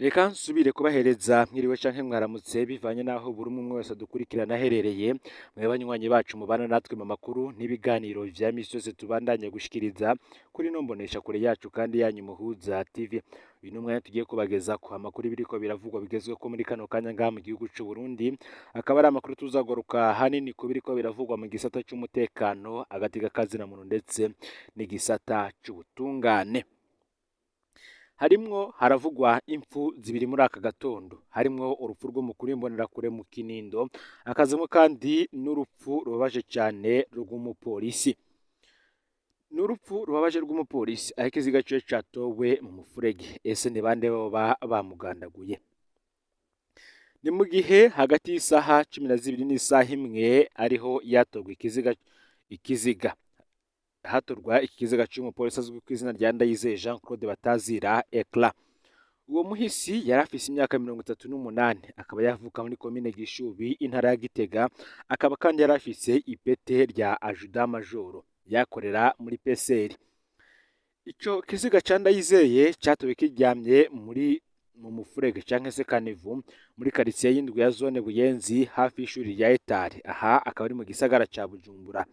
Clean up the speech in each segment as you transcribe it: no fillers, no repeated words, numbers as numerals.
Reka nsubire kubahereza mwiriwe canke mwaramutse, bivanye n'aho buri umwe wese adukurikirana aherereye. Mwe banywanyi bacu mubana natwe mu makuru n'ibiganiro vya misi yose tubandanye gushikiriza kuri ino mbonesha kure yacu kandi yanyu Muhuza TV. Uyu ni umwanya tugiye kubagezako amakuru biriko biravugwa bigezweho muri kano kanya ngaha mu gihugu c'u Burundi, akaba ari amakuru tuzagaruka hanini ku biriko biravugwa mu gisata c'umutekano, agateka kazina muntu ndetse n'igisata c'ubutungane. Harimwo haravugwa impfu zibiri muri aka gatondo, harimwo urupfu rw'umukuru w'imbonerakure mu Kinindo, hakazamwo kandi n'urupfu rubabaje cane rw'umupolisi. N'urupfu rubabaje rw'umupolisi aho ikiziga ciwe catowe mu mufurege. Ese ni bande boba bamugandaguye? Ni mu gihe hagati y'isaha 12 n'isaha 1 ariho yatorwa ikiziga hatorwa ikiziga c'umupolisi azwi kw'izina rya Ndayizeye Jean Claude batazira Eclat. Uwo muhisi yari afise imyaka 38, akaba yavuka muri komine Gishubi, intara ya Gitega, akaba kandi yari afise ipete rya adjudant major, yakorera muri PCR. Ico kiziga ca Ndayizeye catowe kiryamye muri mu mufurege canke se caniveau muri quartier y'indwi ya zone Buyenzi, hafi y'ishuri rya Etare, aha akaba ari mu gisagara ca Bujumbura.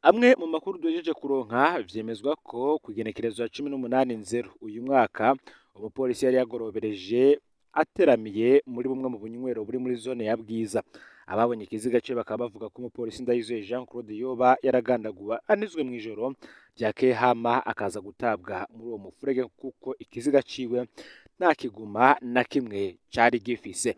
Amwe mu makuru duhejeje kuronka vyemezwa ko kw'igenekerezo ya 18/0 uyu mwaka, umupolisi yari yagorobereje ateramiye muri bumwe mu bunywero buri muri zone ya Bwiza. Ababonye ikiziga ciwe bakaba bavuga ko umupolisi Ndayizeye Jean Claude yoba yaragandaguwe anizwe mw'ijoro ryakeye, hama akaza gutabwa muri uwo mufurege, kuko ikiziga ciwe nta kiguma na kimwe cari gifise.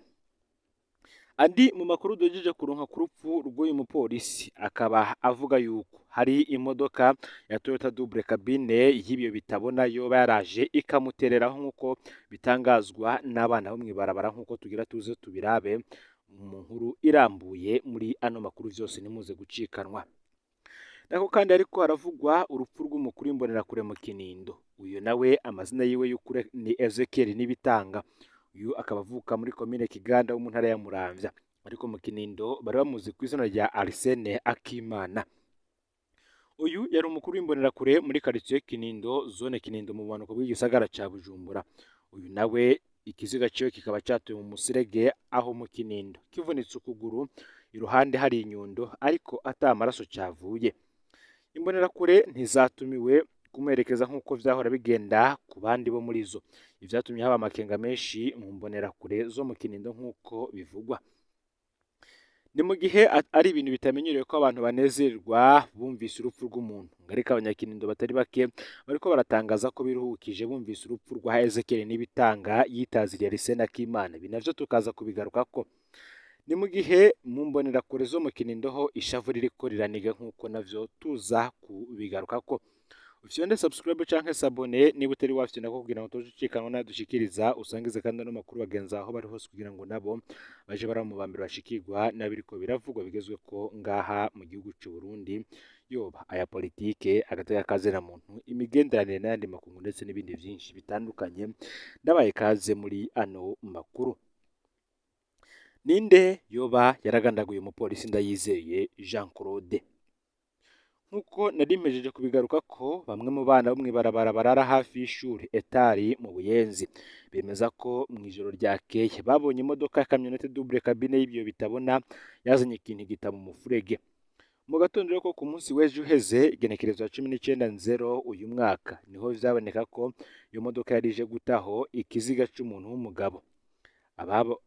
Andi mu makuru duhejeje kuronka ku rupfu rw'uyu mupolisi akaba avuga yuko hari imodoka ya Toyota double cabine y'ibiyo bitabona yoba yaraje ikamutereraho, nk'uko bitangazwa n'abana bo mw'ibarabara, nk'uko tugira tuze tubirabe mu nkuru irambuye muri ano makuru. Vyose nimuze gucikanwa nako. Kandi ariko haravugwa urupfu rw'umukuru w'imbonerakure mu Kinindo. Uyu nawe amazina yiwe y'ukuri ni Ezekiel Nibitanga. Uyu akaba avuka muri komine Kiganda wo mu ntara ya Muramvya, ariko mu Kinindo bari bamuzi ku izina rya Arsene Akimana. Uyu yari umukuru w'imbonerakure muri quartier Kinindo, zone Kinindo, mu bumanuko bw'igisagara ca Bujumbura. Uyu nawe ikiziga ciwe kikaba catowe mu muserege aho mu Kinindo, kivunitse ukuguru, iruhande hari inyundo, ariko ata maraso cavuye. Imbonerakure ntizatumiwe kumuherekeza nk'uko vyahora bigenda ku bandi bo muri zo, ivyatumye haba amakenga menshi mu mbonerakure zo mu Kinindo nk'uko bivugwa. Ni mu gihe ari ibintu bitamenyerewe ko abantu banezerwa bumvise urupfu rw'umuntu, ariko abanyakinindo batari bake bariko baratangaza ko biruhukije bumvise urupfu rwa Ezekiel Nibitanga yitaziriye Arsene Akimana. Ibi navyo tukaza kubigarukako. Ni mu gihe mu mbonerakure zo mu Kinindo ho ishavu ririko riraniga, nk'uko navyo tuza kubigarukako. Ufyonde subscribe canke s'abonner niba utari wafyonda ko, kugira ngo tuze ucikanwa nadushikiriza. Usangize kandi ano makuru bagenzi aho bari hose, kugira ngo nabo baje bara mu bambere bashikirwa n'abiriko biravugwa bigezweko ngaha mu gihugu c'u Burundi, yoba aya politike, agateka kazina muntu, imigenderanire n'ayandi makungu ndetse n'ibindi vyinshi bitandukanye. Ndabaye kaze muri ano makuru. Ninde yoba yaragandaguye umupolisi Ndayizeye Jean Claude? Nk'uko nari mpejeje kubigaruka ko bamwe mu bana bo mw'ibarabara barara hafi y'ishuri Etari mu Buyenzi bemeza ko mw'ijoro ryakeye babonye imodoka ya camionnette double cabine y'ibiyo bitabona yazanye ikintu gita mu mufurege. Mu gatondo ko ku munsi w'ejo uheze, igenekerezo ya 19/0 uyu mwaka, niho vyaboneka ko iyo modoka yari ije gutaho ikiziga c'umuntu w'umugabo.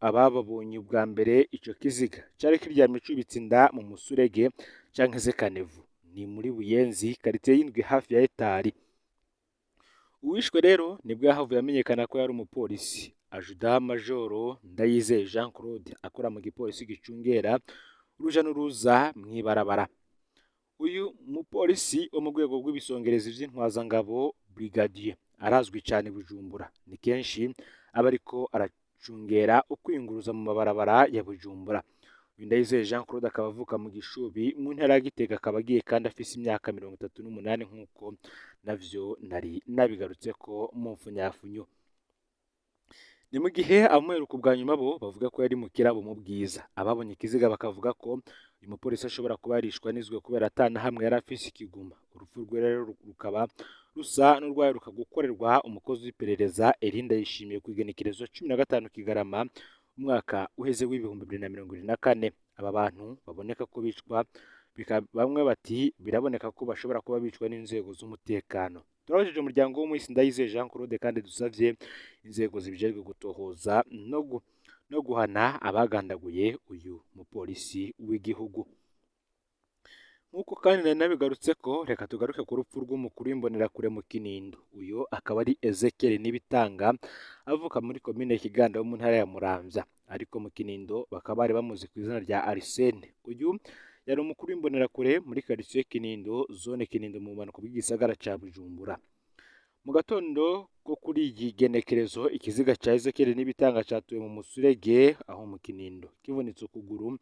Abababonye ubwa mbere, ico kiziga cari kiryamye cubitse inda mu musurege canke se caniveau, ni muri Buyenzi, quartier y'indwi, hafi ya Etari. Uwishwe rero nibwo yahavuye amenyekana ko yari umupolisi adjudant major Ndayizeye Jean Claude, akora mu gipolisi gicungera uruja n'uruza mw'ibarabara. Uyu mupolisi wo mu rwego rw'ibisongerezi vy'intwazangabo, brigadier, arazwi cane Bujumbura. Ni kenshi aba ariko aracungera ukwiyunguruza mu mabarabara ya Bujumbura. Uyu Ndayizeye Jean Claude akaba avuka mu Gishubi mu ntara ya Gitega, akaba agiye kandi afise imyaka 38, nk'uko navyo nari nabigarutseko mu mfunyafunyo. Ni mu gihe abamuheruka ubwa nyuma bo bavuga ko yari mu kirabo mu Bwiza. Ababonye ikiziga bakavuga ko uyu mupolisi ashobora kuba yarishwe anizwe kubera ata na hamwe yari afise ikiguma. Urupfu rwe rero rukaba rusa n'urwaheruka gukorerwa umukozi w'iperereza Elie Ndayishimiye ku igenekerezo 15 Kigarama umwaka uheze w'2024. Aba bantu baboneka ko bicwa, bamwe bati biraboneka ko bashobora kuba bicwa n'inzego z'umutekano. Turabajije umuryango w'umuhisi Ndayizeye Jean Claude kandi dusavye inzego zibijejwe gutohoza no guhana abagandaguye uyu mupolisi w'igihugu. Nk'uko kandi nari nabigarutse ko, reka tugaruke ku rupfu rw'umukuru w'imbonerakure mu Kinindo. Uyu akaba ari Ezekiel Nibitanga, avuka muri komine Kiganda yo mu ntara ya Muramvya, ariko mu Kinindo bakaba bari bamuzi ku izina rya Arsene. Uyu yari umukuru w'imbonerakure muri quartier Kinindo, zone Kinindo, mu bumanuko bw'igisagara ca Bujumbura. Mu gatondo ko kuri iyi genekerezo, ikiziga ca Ezekiel Nibitanga catuwe mu musurege aho mu Kinindo, kivunitse ukuguru,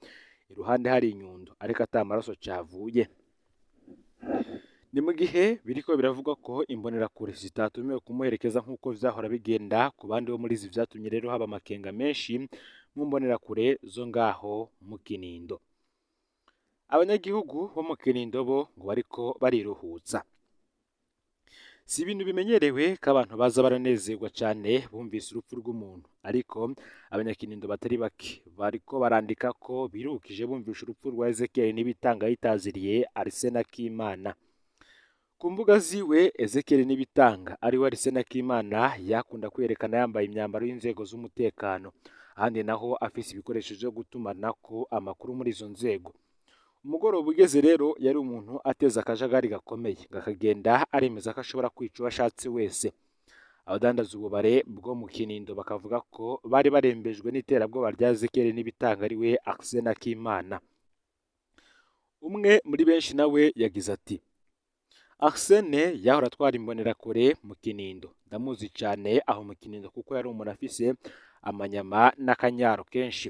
iruhande hari inyundo, ariko ata maraso cavuye. Ni mu gihe biriko biravugwa ko imbonerakure zitatumiwe kumuherekeza nk'uko vyahora bigenda ku bandi bo muri izi, vyatumye rero haba amakenga menshi mu mbonerakure zo ngaho mu Kinindo. Abanyagihugu bo mu Kinindo bo ngo bariko bariruhutsa. Si ibintu bimenyerewe ko abantu baza baranezerwa cane bumvise urupfu rw'umuntu, ariko abanyakinindo batari bake bariko barandika ko birukije bumvishe urupfu rwa Ezekiel Nibitanga yitaziriye Arsene Akimana. Ku mbuga ziwe, Ezekiel Nibitanga ariwe Arsene Akimana yakunda kwerekana yambaye imyambaro y'inzego z'umutekano, ahandi naho afise ibikoresho vyo gutumanako amakuru muri izo nzego. Umugoroba ugeze rero yari umuntu ateza akajagari gakomeye, akagenda aremeza ko ashobora kwica uwo ashatse wese. Abadandaza ububare bwo mu Kinindo bakavuga ko bari barembejwe n'iterabwoba rya Ezekiel Nibitanga ariwe Arsene Akimana. Umwe muri benshi nawe yagize ati: "Arsene yahora atwara imbonerakure mu Kinindo, ndamuzi cane aho mu Kinindo kuko yari umuntu afise amanyama n'akanyaro kenshi.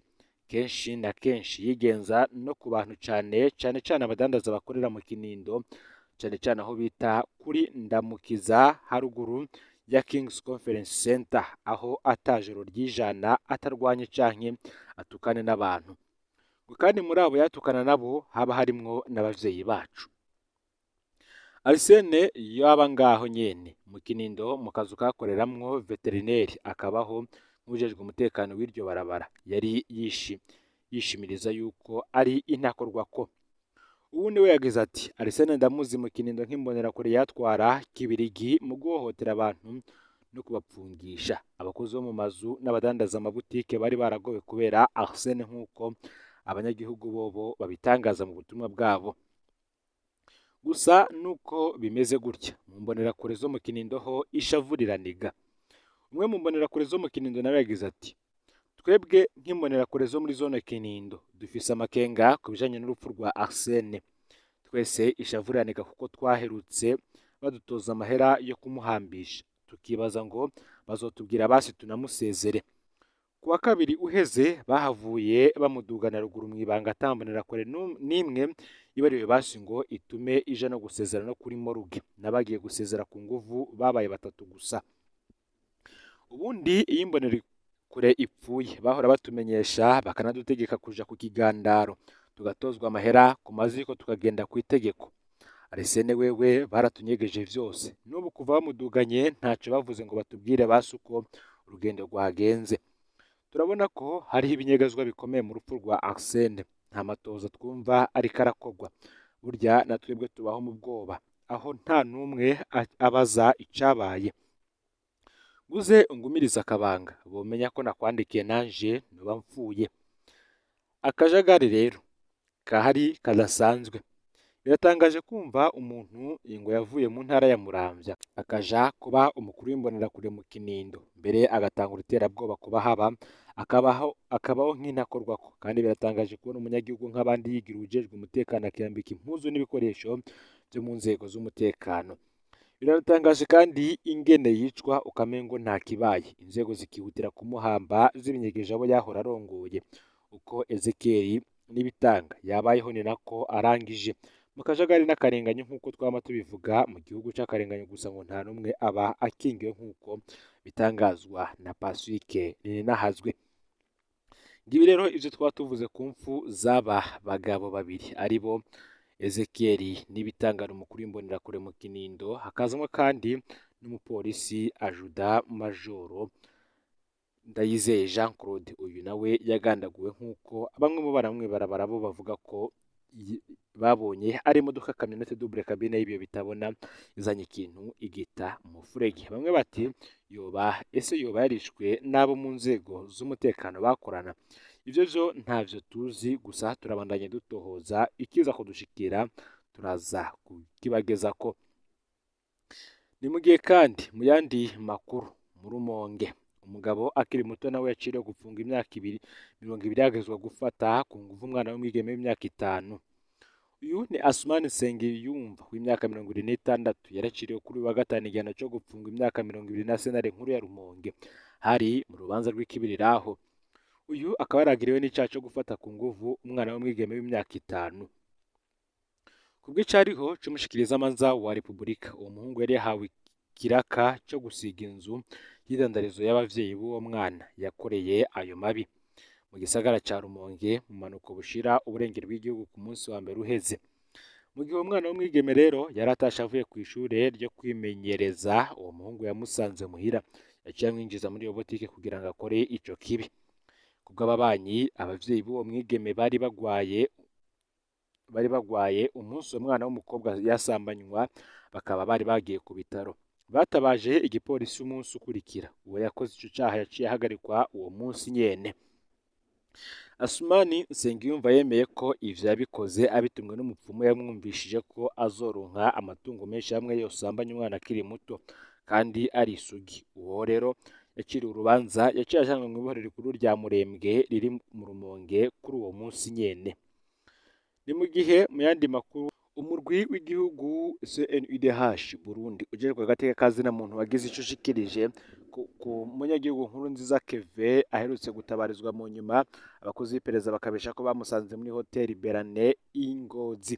Kenshi na kenshi yigenza no ku bantu cane cane cane abadandaza bakorera mu Kinindo, cane cane aho bita kuri Ndamukiza haruguru ya King's Conference Center, aho atajoro ryijana atarwanye canke atukane n'abantu. Ngo kandi muri abo yatukana nabo haba harimwo n'abavyeyi bacu. Arsene yaba ngaho nyene mu Kinindo mu kazu kakoreramwo veterineri, akabaho nk'uwujejwe umutekano w'iryo barabara. Yari yishimiriza yuko ari intakorwako." Uwundi we yagize ati: "Arsene ndamuzi mu Kinindo nk'imbonerakure yatwara kibirigi mu guhohotera abantu no kubapfungisha. Abakozi bo mu mazu n'abadandaza amabutike bari baragowe kubera Arsene, nk'uko abanyagihugu bobo babitangaza mu butumwa bwabo. Gusa nuko bimeze gutya, mu mbonerakure zo mu Kinindo ho ishavu riraniga. Umwe mu mbonerakure zo mu Kinindo nawe yagize ati: 'Twebwe nk'imbonerakure zo muri zone Kinindo dufise amakenga ku bijanye n'urupfu rwa Arsene. Twese ishavu riraniga kuko twaherutse badutoza amahera yo kumuhambisha, tukibaza ngo bazotubwira basi tunamusezere. Ku wa kabiri uheze bahavuye bamudugana ruguru mw'ibanga, ata mbonerakure n'imwe ibariwe basi ngo itume ija no gusezera no kuri morgue. N'abagiye gusezera ku nguvu babaye batatu gusa. Ubundi iyo imbonerakure ipfuye bahora batumenyesha, bakanadutegeka kuja ku kigandaro, tugatozwa amahera ku maziko, tukagenda ku itegeko. Arsene wewe baratunyegeje vyose. N'ubu kuva bamuduganye ntaco bavuze ngo batubwire basi uko urugendo rwagenze. Turabona ko hariho ibinyegazwa bikomeye mu rupfu rwa Arsene. Nta matoza twumva ariko arakorwa. Burya na twebwe tubaho mu bwoba, aho nta n'umwe abaza icabaye. Nguze ungumirize akabanga, bomenya ko nakwandikiye nanje noba mfuye.'" Akajagari rero kahari kadasanzwe. Biratangaje kumva umuntu ngo yavuye mu ntara ya Muramvya akaja kuba umukuru w'imbonerakure mu Kinindo, mbere agatangura iterabwoba kuba haba, akabaho nk'intakorwako. Kandi biratangaje kubona umunyagihugu nk'abandi yigira uwujejwe umutekano, akiyambika impuzu n'ibikoresho vyo mu nzego z'umutekano. Biratangaje kandi ingene yicwa ukamengo nta kibaye, inzego zikihutira kumuhamba zibinyegeje abo yahora arongoye. Uko Ezekiel Nibitanga yabayeho ni nako arangije, mu kajagari n'akarenganyo, nk'uko twama tubivuga mu gihugu c'akarenganyo gusa, ngo nta n'umwe aba akingiwe nk'uko bitangazwa na Pacifique Nininahazwe. Ngibi rero ivyo twaba tuvuze ku mfu z'aba bagabo babiri aribo Ezekiel Nibitangana, umukuru w'imbonerakure mu Kinindo, hakazamwo kandi n'umupolisi ajuda majoro Ndayizeye Jean Claude. Uyu nawe yagandaguwe nk'uko bamwe mu bana mw'ibarabara bo bavuga ko babonye ari imodoka camionnette double cabine y'ibiyo bitabona izanye ikintu igita mu furege. Bamwe bati yoba ese yoba yarishwe n'abo mu nzego z'umutekano bakorana? Ivyo vyo ntavyo tuzi, gusa turabandanya dutohoza, ikiza kudushikira turaza kukibagezako. Ni mu gihe kandi mu yandi makuru, mu Rumonge umugabo akiri muto nawe yaciriwe gupfunga imyaka ibiri 20 yagezwa gufata ku nguvu umwana w'umwigeme w'imyaka 5. Uyu ni Asumani Nsengiyumva w'imyaka 76, yaraciriwe kuri uyu wa gatanu igihano cyo gupfunga imyaka 20 na sentare nkuru ya Rumonge, hari mu rubanza rw'ikibiriraho. Uyu akaba yaragiriwe n'icyaha cyo gufata ku nguvu umwana w'umwigeme w'imyaka 5. Kubw'icariho c'umushikirizamanza wa Repubulika, uwo muhungu yari yahawe ikiraka cyo gusiga inzu y'idandarizo y'abavyeyi b'uwo mwana yakoreye ayo mabi mu gisagara ca Rumonge mu manuko bushira uburengero bw'igihugu ku munsi wa mbere uheze. Mu gihe uwo mwana w'umwigeme rero yari atashe avuye kw'ishure ryo kwimenyereza, uwo muhungu yamusanze muhira, yaciye amwinjiza muri iyo botike kugira ngo akore ico kibi. Kubw'ababanyi, abavyeyi b'uwo mwigeme bari bagwaye umunsi uwo mwana w'umukobwa yasambanywa, bakaba bari bagiye ku bitaro. Batabaje igipolisi umunsi ukurikira. Uwo yakoze ico caha yaciye ahagarikwa uwo munsi nyene. Asumani Nsengiyumva yemeye ko ivyo yabikoze abitumwe n'umupfumu yamwumvishije ko azoronka amatungo menshi hamwe yosambanya umwana akiri muto kandi ari isugi. Uwo rero yaciriwe urubanza yaciye ajanwa mw'ibohero rikuru rya Murembwe riri mu Rumonge kuri uwo munsi nyene. Ni mu gihe mu yandi makuru, umurwi w'igihugu CNIDH Burundi ujejwe agateka ka zina muntu wagize ico ushikirije ku munyagihugu Nkurunziza Keve aherutse gutabarizwa mu nyuma abakozi b'iperereza bakabesha ko bamusanze muri hoteli Berane i Ngozi.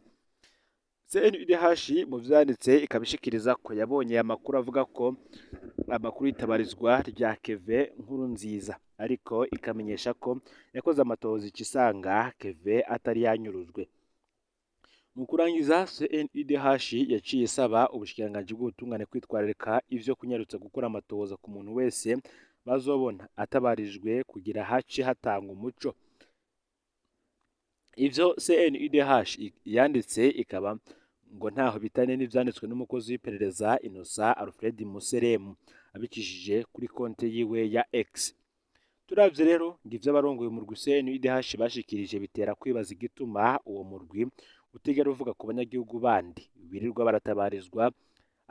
CNIDH mu vyanditse ikaba ishikiriza ko yabonye amakuru avuga ko amakuru y'itabarizwa rya Keve Nkurunziza, ariko ikamenyesha ko yakoze amatohoza icisanga Keve atari yanyurujwe. Mu kurangiza, CNIDH yaciye isaba ubushikiranganji bw'ubutungane kwitwararika ivyo kunyarutsa gukora amatohoza ku muntu wese bazobona atabarijwe kugira hace hatanga umuco. Ivyo CNIDH yanditse ikaba ngo ntaho bitane n'ivyanditswe n'umukozi w'iperereza Innocent Alfred Museremu abicishije kuri konte yiwe ya X. Turavye rero ngo ivyo abarongoye umurwi CNIDH bashikirije bitera kwibaza igituma uwo murwi utigera uvuga ku banyagihugu bandi birirwa baratabarizwa,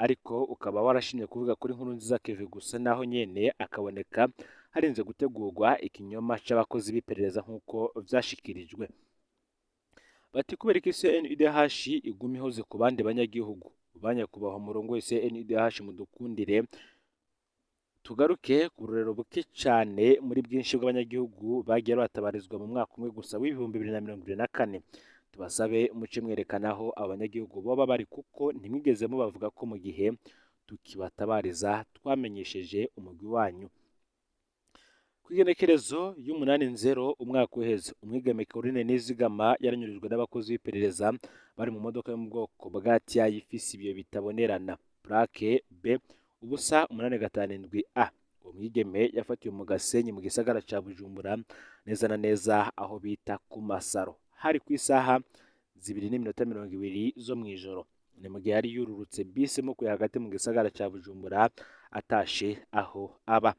ariko ukaba warashimye kuvuga kuri Nkurunziza Keve gusa, naho nyene akaboneka harinze gutegurwa ikinyoma c'abakozi b'iperereza nk'uko vyashikirijwe. Bati kubera iki CNIDH iguma ihoze ku bandi banyagihugu? Banyakubahwa murongoye CNIDH, mudukundire tugaruke ku burorero buke cane muri bwinshi bw'abanyagihugu bagiye batabarizwa mu mwaka umwe gusa w'2024. Tubasabe muce mwerekana aho abanyagihugu boba bari, kuko ntimwigeze mubavuga ko mu gihe tukibatabariza twamenyesheje umugwi wanyu. Kw'igenekerezo y'umunani nzero umwaka uheze, umwigeme Caroline Nizigama yaranyurujwe n'abakozi b'iperereza bari mu modoka yo mu bwoko bwa TI ifise ibiyo bitabonerana, plaque B 0857 A. Uwo mwigeme yafatiwe mu Gasenyi mu gisagara ca Bujumbura, neza na neza aho bita ku Masaro, hari kw'isaha 2:20 zo mw'ijoro. Ni mu gihe yari yururutse bisi imukuye hagati mu gisagara ca Bujumbura atashe aho aba.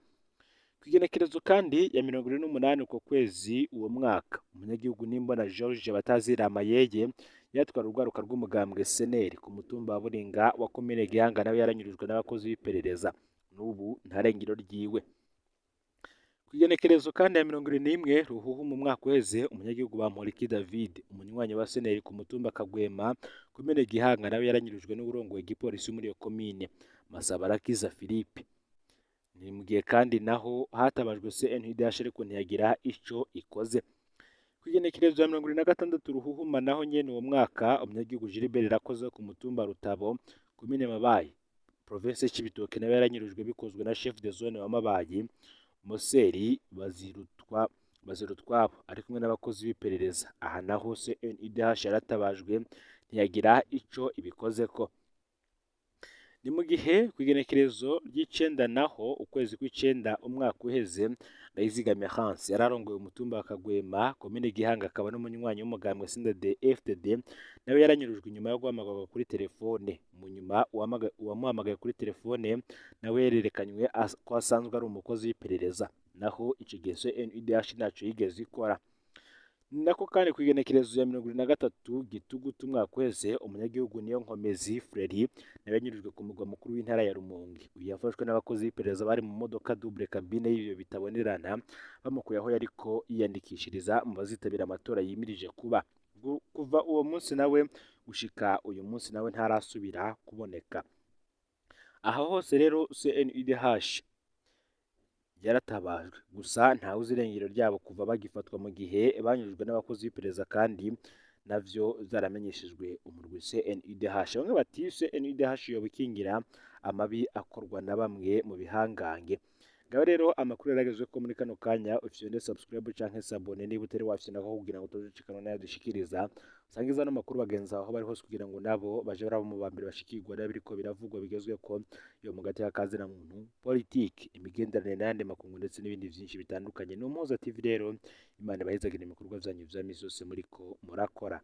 Kw'igenekerezo kandi ya 28 uko kwezi uwo mwaka, umunyagihugu Nimbona George batazira Mayeye yatwara urwaruka rw'umugambwe Seneri ku mutumba wa Buringa wa komine Gihanga, nawe yaranyurujwe n'abakozi b'iperereza, n'ubu ntarengero ryiwe. Kw'igenekerezo kandi ya 71 Ruhuhu mu mwaka uheze, umunyagihugu Bamporiki David, umunywanyi wa Seneri ku mutumba Kagwema, komine Gihanga, nawe yaranyurujwe n'uwurongoye igipolisi muri iyo komine, Masabarakiza Philippe. Ni mu gihe kandi naho hatabajwe CNIDH ariko ntiyagira ico ikoze. Kw'igenekerezo ya 26 Ruhuhuma naho nyene uwo mwaka, umunyagihugu Gilbert Irakoze ku mutumba Rutabo, komine Mabayi, Province Cibitoke, nawe yaranyurujwe bikozwe na chef de zone wa Mabayi, Moseri Bazirutwabo, ari kumwe n'abakozi b'iperereza. Aha naho CNIDH yaratabajwe, ntiyagira ico ibikozeko. Ni mu gihe ku igenekerezo ry'icenda naho ukwezi kw'icenda umwaka uheze, Ndayizigamiye Hans yari arongoye umutumba wa Kagwema, komine Gihanga, akaba n'umunywanyi w'umugambwe CNDD FDD, nawe yaranyurujwe inyuma yo guhamagarwa kuri telefone. Mu nyuma uwamuhamagaye kuri telefone nawe yererekanywe ko asanzwe ari umukozi w'iperereza, naho ico gihe CNIDH ntaco yigeze ikora. Nako kandi ku igenekerezo ya 23 Gitugutu umwaka uheze, umunyagihugu Niyo Nkomezi Freri nawe yanyurujwe ku mugwa mukuru w'intara ya Rumonge. Uyu yafashwe n'abakozi b'iperereza bari mu modoka double cabine y'ibiyo bitabonerana, bamukuye aho yariko yiyandikishiriza mu bazitabira amatora yimirije kuba. Kuva uwo munsi nawe gushika uyu munsi nawe ntarasubira kuboneka. Aha hose rero CNIDH yaratabajwe, gusa ntawe uzi irengero ryabo kuva bagifatwa, mu gihe banyurujwe n'abakozi b'iperereza kandi navyo vyaramenyeshejwe umurwi CNIDH. Bamwe bati CNIDH yoba ikingira amabi akorwa na bamwe mu bihangange. Ngaho rero amakuru yaragezwe ko muri kano kanya ufyonde subscribe canke s'abonner niba utari wafyonda ko, kugira ngo utazocikanwa n'ayo dushikiriza. Usangiza ano makuru bagenzi aho bari hose kugira ngo nabo baje baraba mu bambere bashikirwa n'ibiriko biravugwa bigezweko yo mu gateka kazina muntu, politiki, imigenderanire n'ayandi makungu, ndetse n'ibindi vyinshi bitandukanye. Ni Umuhuza TV rero. Imana ibahezagire ibikorwa vyanyu vya misi yose muriko murakora.